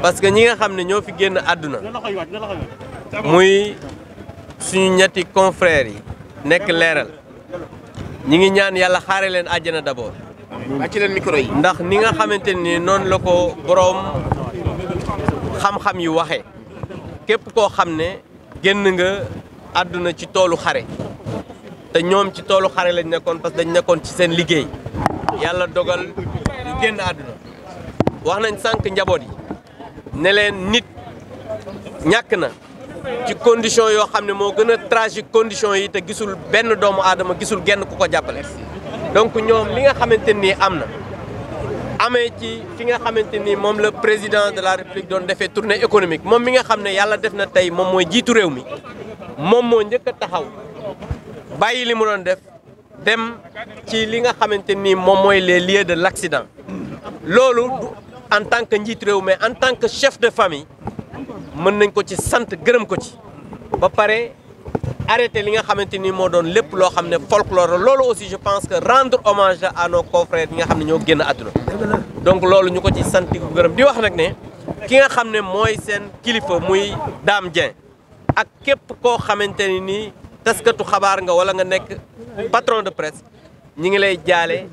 parce que ñi nga xam ne ñoo fi génn àdduna muy suñu ñetti confrères yi nekk leeral ñi ngi ñaan yàlla xaare leen àjjana d'abord. ci leen micro yi. ndax ni nga xamante ni noonu la ko boroom xam-xam yu waxee képp koo xam ne génn nga àdduna ci toolu xare te ñoom ci toolu xare lañ nekkoon parce que dañ nekkoon ci seen liggéey yàlla dogal ñu génn àdduna wax nañ sànq njaboot yi ne leen nit ñàkk na ci condition yoo xam ne moo gën a tragique condition yi te gisul benn doomu aadama gisul genn ku ko jàppale donc ñoom li nga xamante nii am na amee ci fi nga xamante ni moom la président de la république doon defee tournée économique moom mi nga xam ne yàlla def na tey moom mooy jiitu réew mi moom moo njëkk a taxaw bàyyi li mu doon def dem ci li nga xamante ni moom mooy les lieux de l'accident loolu en tant que njiitu réew mais en tant que chef de famille mën nañ ko ci sant gërëm ko ci ba pare arrêté li nga xamante ni moo doon lépp loo xam ne folklore loolu aussi je pense que rendre hommage à nos confrères yi nga xam ne ñoo génn àdduna donc loolu ñu ko ci sant ko gërëm di wax nag ne ki nga xam ne mooy seen kilifa muy Dame Dieng ak képp koo xamante ni nii taskatu xabaar nga wala nga nekk patron de presse ñi ngi lay jaale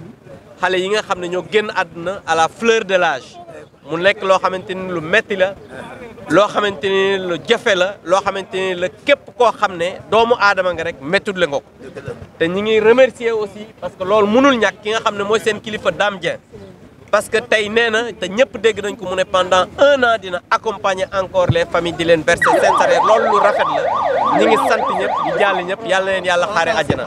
xale yi nga xam ne ñoo génn àdduna à la fleur de l'âge mu nekk loo xamante ni lu metti la loo xamante ni lu jafe la loo xamante ni la képp koo xam ne doomu aadama nga rek méttud la nga ko te ñi ngi remercier aussi parce que loolu mënul ñàkk ki nga xam ne mooy seen kilifa Dame Dieng parce que tey nee na te ñëpp dégg nañ ko mu ne pendant 1 an dina accompagner encore les familles di leen verser seen salaire loolu lu rafet la ñi ngi sant ñëpp di jàll ñëpp yàlla na leen yàlla xaare àjjana